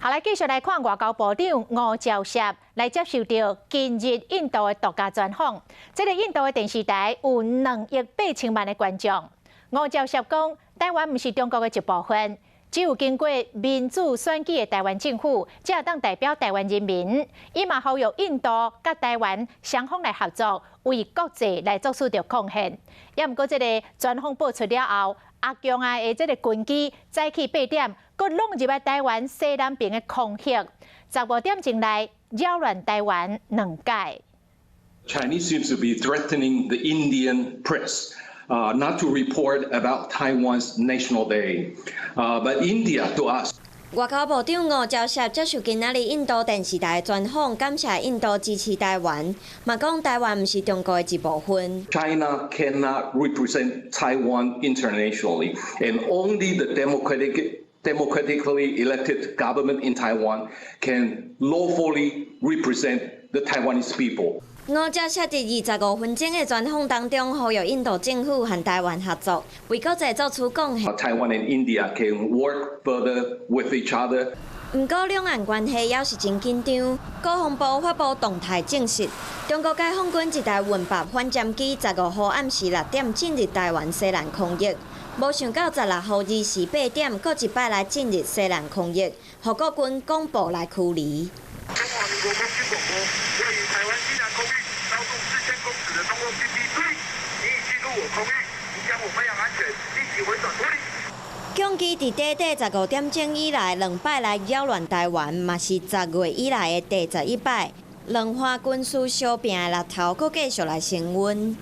好，來繼續來看外交部長吳釗燮來接受著今日印度的獨家專訪。這個印度的電視台有2億8千萬的觀眾。吳釗燮講，台灣毋是中國的一部分，只有經過民主選舉的台灣政府，才會當代表台灣人民。伊嘛呼籲印度佮台灣雙方來合作，為國際來做出著貢獻。也毋過，這個專訪播出了後，阿強仔的這個軍機早起8點，閣攏入來台灣西南邊的空域，15點鐘內擾亂台灣兩擺。 Chinese seems to be threatening the Indian press not to report about Taiwan's National Day. But India to us. 外交部長吳釗燮接受今仔日印度電視台專訪，感謝印度支持台灣，嘛講台灣毋是中國的一部分。 China cannot represent Taiwan internationally, and only the democratically elected government in Taiwan can lawfully represent the Taiwanese people. 吳釗燮佇25分鐘的專訪當中，呼籲印度政府和台灣合作，為國際做出貢獻。 Taiwan and India can work further with each other. 毋過兩岸關係猶是真緊張。國防部發布動態證實，中國解放軍一台運八反潛機15號暗時6點進入台灣西南空域，無想到16號2時8點，閣一擺來進入西南空域，予國軍廣播來驅離。中華民國空軍廣播，位於台灣西南空域，高度4000公尺的中共軍機，注意，你已進入我空域，影響我飛航安全，立即回轉脫離。共機佇短短15點鐘以內兩擺來擾亂台灣，嘛是10月以來的第11擺。兩岸軍事相拚的力頭，閣繼續來升溫。